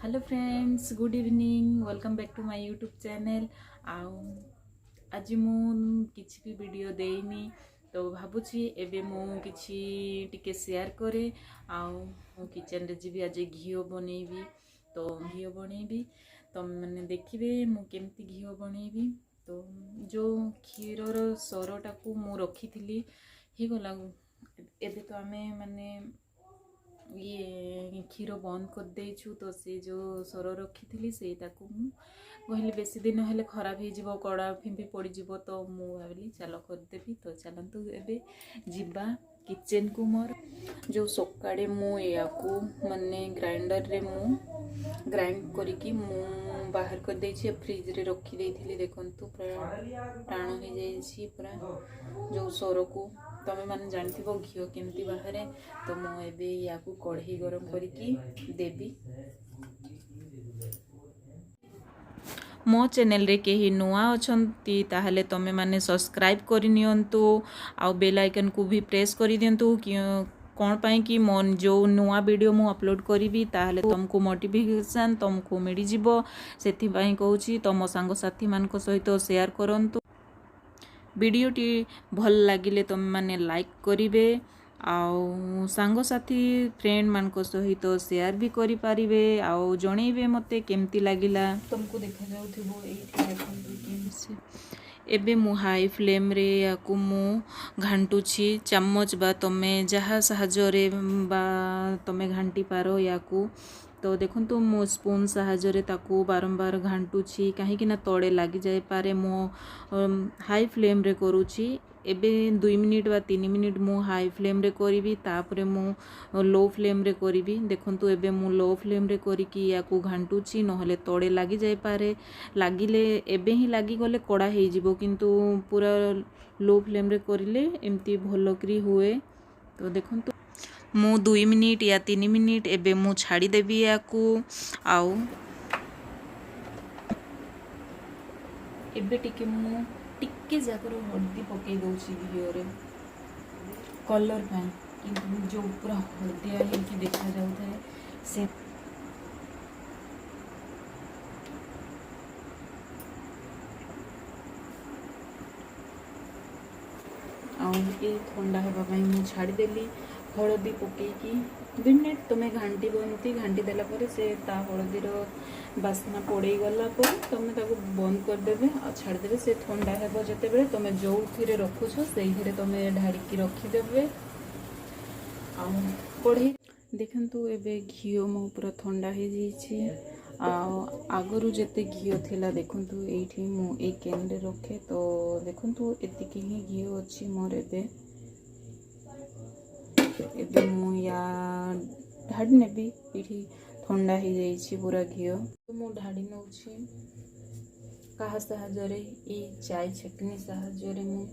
Hello friends, good evening, welcome back to my YouTube channel. ଆଉ ଆଜି ମୁଁ କିଛି ବି ଭିଡ଼ିଓ ଦେଇନି, ତ ଭାବୁଛି ଏବେ ମୁଁ କିଛି ଟିକେ ସେୟାର କରେ। ଆଉ ମୁଁ କିଚେନରେ ଯିବି, ଆଜି ଘିଅ ବନେଇବି। ତ ଘିଅ ବନେଇବି, ତମେମାନେ ଦେଖିବେ ମୁଁ କେମିତି ଘିଅ ବନେଇବି। ତ ଯେଉଁ କ୍ଷୀରର ସରଟାକୁ ମୁଁ ରଖିଥିଲି ହେଇଗଲା, ଏବେ ତ ଆମେ ମାନେ ଇଏ କ୍ଷୀର ବନ୍ଦ କରିଦେଇଛୁ। ତ ସେ ଯେଉଁ ସର ରଖିଥିଲି, ସେଇଟାକୁ ମୁଁ କହିଲି ବେଶୀ ଦିନ ହେଲେ ଖରାପ ହେଇଯିବ, କଡ଼ା ଫିମ୍ପି ପଡ଼ିଯିବ। ତ ମୁଁ ଭାବିଲି ଚାଲ କରିଦେବି। ତ ଚାଲନ୍ତୁ ଏବେ ଯିବା କିଚେନକୁ। ମୋର ଯେଉଁ ସକାଳେ ମୁଁ ଏହାକୁ ମାନେ ଗ୍ରାଇଣ୍ଡରରେ ମୁଁ ଗ୍ରାଇଣ୍ଡ କରିକି ମୁଁ ବାହାର କରିଦେଇଛି, ଫ୍ରିଜରେ ରଖିଦେଇଥିଲି। ଦେଖନ୍ତୁ, ପୁରା ଟାଣ ହେଇଯାଇଛି ପୁରା ଯେଉଁ ସରକୁ। ତମେମାନେ ଜାଣିଥିବ ଘିଅ କେମିତି ବାହାରେ। ତ ମୁଁ ଏବେ ୟାକୁ କଢ଼େଇ ଗରମ କରିକି ଦେବି। ମୋ ଚ୍ୟାନେଲରେ କେହି ନୂଆ ଅଛନ୍ତି, ତାହେଲେ ତୁମେମାନେ ସବସ୍କ୍ରାଇବ୍ କରିନିଅନ୍ତୁ ଆଉ ବେଲ୍ ଆଇକନ୍କୁ ବି ପ୍ରେସ୍ କରିଦିଅନ୍ତୁ। କ'ଣ ପାଇଁ କି ମୋ ଯେଉଁ ନୂଆ ଭିଡ଼ିଓ ମୁଁ ଅପଲୋଡ଼ କରିବି, ତାହେଲେ ତୁମକୁ ନୋଟିଫିକେସନ୍ ତୁମକୁ ମିଳିଯିବ। ସେଥିପାଇଁ କହୁଛି, ତୁମ ସାଙ୍ଗସାଥିମାନଙ୍କ ସହିତ ସେୟାର କରନ୍ତୁ। ଭିଡ଼ିଓଟି ଭଲ ଲାଗିଲେ ତୁମେମାନେ ଲାଇକ୍ କରିବେ ଆଉ ସାଙ୍ଗସାଥି ଫ୍ରେଣ୍ଡମାନଙ୍କ ସହିତ ସେୟାର ବି କରିପାରିବେ ଆଉ ଜଣେଇବେ ମୋତେ କେମିତି ଲାଗିଲା। ତୁମକୁ ଦେଖାଯାଉଥିବ ଏଇଠି, ଦେଖନ୍ତୁ କେମିତି ଏବେ ମୁଁ ହାଇ ଫ୍ଲେମ୍ରେ ୟାକୁ ମୁଁ ଘାଣ୍ଟୁଛି। ଚାମଚ ବା ତୁମେ ଯାହା ସାହାଯ୍ୟରେ ବା ତୁମେ ଘାଣ୍ଟି ପାର ୟାକୁ। ତ ଦେଖନ୍ତୁ, ମୁଁ ସ୍ପୁନ୍ ସାହାଯ୍ୟରେ ତାକୁ ବାରମ୍ବାର ଘାଣ୍ଟୁଛି, କାହିଁକି ନା ତଳେ ଲାଗିଯାଇପାରେ। ମୁଁ ହାଇ ଫ୍ଲେମ୍ରେ କରୁଛି। ଏବେ 2 ମିନିଟ୍ ବା 3 ମିନିଟ୍ ମୁଁ ହାଇ ଫ୍ଲେମ୍ରେ କରିବି, ତାପରେ ମୁଁ ଲୋ ଫ୍ଲେମ୍ରେ କରିବି। ଦେଖନ୍ତୁ, ଏବେ ମୁଁ ଲୋ ଫ୍ଲେମ୍ରେ କରିକି ୟାକୁ ଘାଣ୍ଟୁଛି, ନହେଲେ ତଳେ ଲାଗିଯାଇପାରେ। ଲାଗିଲେ, ଏବେ ହିଁ ଲାଗିଗଲେ କଡ଼ା ହେଇଯିବ, କିନ୍ତୁ ପୁରା ଲୋ ଫ୍ଲେମ୍ରେ କରିଲେ ଏମିତି ଭଲକରି ହୁଏ। ତ ଦେଖନ୍ତୁ, ମୁଁ 2 ମିନିଟ୍ ୟା 3 ମିନିଟ୍ ଏବେ ମୁଁ ଛାଡ଼ିଦେବି ୟାକୁ। ଆଉ ଏବେ ଟିକେ ମୁଁ ଟିକେ ଜାଗାରୁ ହଳଦୀ ପକାଇ ଦେଉଛି ଘିଅରେ କଲର୍ ପାଇଁ, କିନ୍ତୁ ଯେଉଁ ପୁରା ହଳଦିଆ ହେଇକି ଦେଖାଯାଉଥାଏ ସେ। ଆଉ ଏ ଥଣ୍ଡା ହେବା ପାଇଁ ମୁଁ ଛାଡ଼ିଦେଲି। ହଳଦୀ ପକେଇକି 2 ମିନିଟ୍ ତୁମେ ଘାଣ୍ଟିବ। ଏମିତି ଘାଣ୍ଟି ଦେଲା ପରେ ସେ ତା ହଳଦୀର ବାସ୍ନା ପଳେଇଗଲା ପରେ ତୁମେ ତାକୁ ବନ୍ଦ କରିଦେବେ ଆଉ ଛାଡ଼ିଦେବେ। ସେ ଥଣ୍ଡା ହେବ ଯେତେବେଳେ, ତୁମେ ଯେଉଁଥିରେ ରଖୁଛ ସେଇଥିରେ ତୁମେ ଢାଳିକି ରଖିଦେବେ। ଆଉ କଢ଼େଇ ଦେଖନ୍ତୁ, ଏବେ ଘିଅ ମୋ ପୁରା ଥଣ୍ଡା ହେଇଯାଇଛି। ଆଉ ଆଗରୁ ଯେତେ ଘିଅ ଥିଲା, ଦେଖନ୍ତୁ, ଏଇଠି ମୁଁ ଏଇ କେନ୍ରେ ରଖେ। ତ ଦେଖନ୍ତୁ, ଏତିକି ହିଁ ଘିଅ ଅଛି ମୋର ଏବେ। ଏବେ ମୁଁ ୟା ଢାଡ଼ି ନେବି। ଏଇଠି ଥଣ୍ଡା ହେଇଯାଇଛି ପୁରା ଘିଅ। ମୁଁ ଢାଡ଼ି ନେଉଛି କାହା ସାହାଯ୍ୟରେ? ଏଇ ଚାଇ ଛେକନି ସାହାଯ୍ୟରେ ମୁଁ।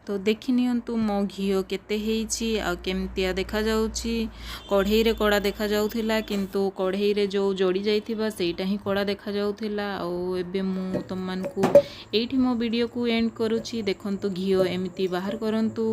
ତ ଦେଖିନିଅନ୍ତୁ, ମୋ ଘିଅ କେତେ ହେଇଛି ଆଉ କେମିତିଆ ଦେଖାଯାଉଛି। କଢ଼େଇରେ କଡ଼ା ଦେଖାଯାଉଥିଲା, କିନ୍ତୁ କଢ଼େଇରେ ଯେଉଁ ଜଡ଼ି ଯାଇଥିବା ସେଇଟା ହିଁ କଡ଼ା ଦେଖାଯାଉଥିଲା। ଆଉ ଏବେ ମୁଁ ତୁମମାନଙ୍କୁ ଏଇଠି ମୋ ଭିଡ଼ିଓକୁ ଏଣ୍ଡ କରୁଛି। ଦେଖନ୍ତୁ, ଘିଅ ଏମିତି ବାହାର କରନ୍ତୁ।